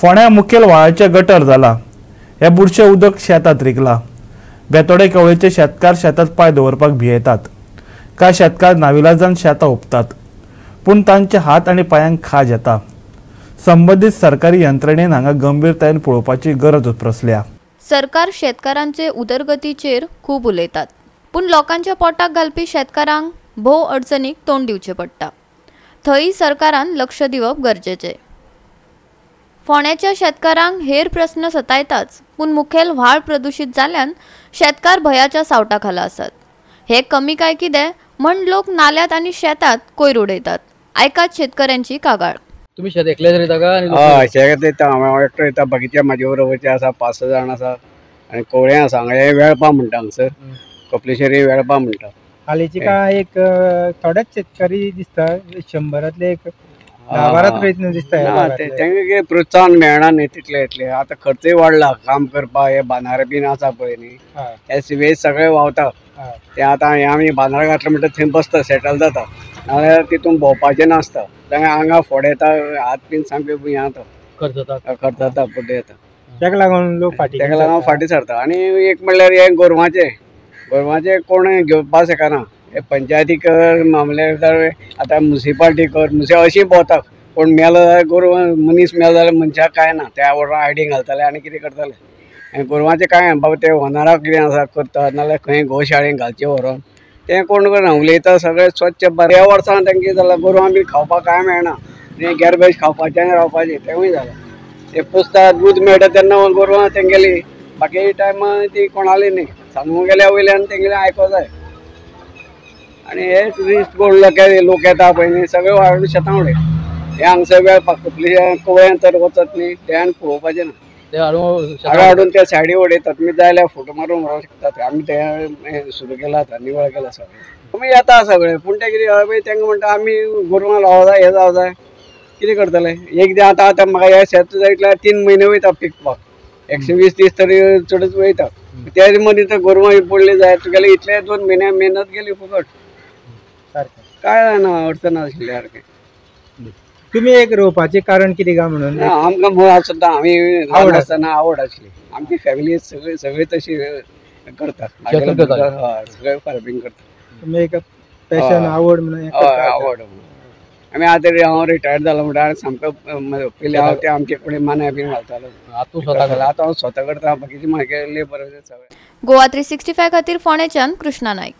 फोंड्या मुखेल व्हाळाचें गटर जाला. हे बुरशें उदक शेतांत रिगला. बेतोडे कवळेचे शेतकार शेतांत पांय दवरपाक भियेतात. कांय शेतकार नाविलाजान शेतां ओंपतात, पूण तांचे हात आनी पांयांक खाज येता. संबंदीत सरकारी यंत्रणेन हांगा गंभीरतायेन पळोवपाची गरज उप्रासल्या. सरकार शेतकारांचे उदरगतीचेर खूब उलयतात, पूण लोकांच्या पोटाक घालपी शेतकारांक भोव अडचणीक तोंड दिवचें पडटा. थंय सरकारान लक्ष दिवप गरजेचें. फोंड्याच्या शेतकारांक हेर प्रस्न सतायताच, पूण मुखेल व्हाळ प्रदूषित जाल्यान शेतकार भयाच्या सावटा खाला आसात. हे कमी काय कितें म्हण लोक नाल्यात आनी शेतात कोयर उडयतात. आयकात शेतकऱ्यांची कागाळ. तुम्ही शेत एकलेच रोयता काय? हय, शेत रोयता हांव एकटो रोयता. बाकीचे म्हाजे बरोबरचे आसा 5-6 जाण आसा आनी कोवळे आसा. हांगा हे वेळपा म्हणटा, हांगसर कपलेश्वरी वेळपा म्हणटा. हालींची काय एक थोडेच शेतकरी दिसता, 100रांतले एक 10-12 प्रयत्न दिसता. तांकां कितें प्रोत्साहन मेळना न्ही तितले इतले. आतां खर्चूय वाडला काम करपाक. हे बांदारे बीन आसा पळय न्ही, हे सिवेज सगळे व्हांवता. ते आतां हे आमी बांदार घातले म्हणटा थंय बसता, सेटल जाता, नाजाल्यार तितून भोंवपाचें नासता. तांकां आंगा फोड येता, हात बीन सामके हें जाता, खर्चता, पड्डे येता. ताका लागून लोक फाटीं, ताका लागून फाटीं सरता. आनी एक म्हणल्यार हे गोरवांचें कोण घेवपाक शकना. हे पंचायती कर, मामलेदार, आतां मुन्सिपाल्टी कर, अशी भोंवता. कोण मेलो जाल्यार गोरवां, मनीस मेलो जाल्यार मनशाक कांय ना, त्या बरोबर आयडी घालताले आनी कितें करताले. आनी गोरवांचें कांय बाबा ते होनाराक कितें आसा करता, नाजाल्यार खंय गोशाळेक घालचें व्हरोन, तें कोण करना. उलयता सगळें स्वच्छ. बऱ्या वर्सां तांकां कितें जालां, गोरवां बी खावपाक कांय मेळना, तें गॅर्बेज खावपाचें आनी रावपाचें, तेंवूय जालां. ते पुसतात, दूद मेळटा तेन्ना गोरवां तेंगेली, बाकी टायमार ती कोणाली न्ही. सांगूंक गेल्या वयल्यान तेंगेलें आयको जाय. आनी हे ट्युरिस्ट कोण लोक येता पळय न्ही, सगळे हाडून शेतां उडय. हे हांगसर वेळपाक कपले कवळ्यान तर वचत न्ही, तें आनी पळोवपाचें ना. हाडून त्या सायडी उडयतात. तुमी जाय जाल्यार फोटो मारून व्हरूंक शकतात. आमी तें सुरू केलां आतां, निवळ केलां सगळें. तुमी येता सगळे, पूण तें कितें पळय तांकां म्हणटा आमी गोरवां लावं जाय, हें जावं जाय, कितें करतले. एक दीस आतां आतां म्हाका हें शेत जाय इतल्यार 3 म्हयने वयता पिकपाक, 120 दीस तरी चडच वयता. त्या मदीं तर गोरवां पडली जाय तुगेले, इतले 2 म्हयने मेहनत गेली फुकट. काय जायना, अडचण आशिल्ली सारकें. तुमी एक रोवपाचें कारण कितें काय म्हणून? आमकां मुळां सुद्दां आमी ल्हान आसतना आवड आशिल्ली. आमची फॅमिली सगळी सगळी तशी करता, सगळे फार्मींग करता. तुमी एक पॅशन, आवड म्हणून? हय, आवड म्हणून. आमी आतां हांव रिटायर्ड जालो म्हणटा सामको पयलीं हांव ते आमचे कडेन मानाय बीन घालतालो, आतां हांव स्वता करता. बाकीचे म्हागे लेबर सगळे. गोवा 365 खातीर फोंडेच्यान कृष्णा नायक.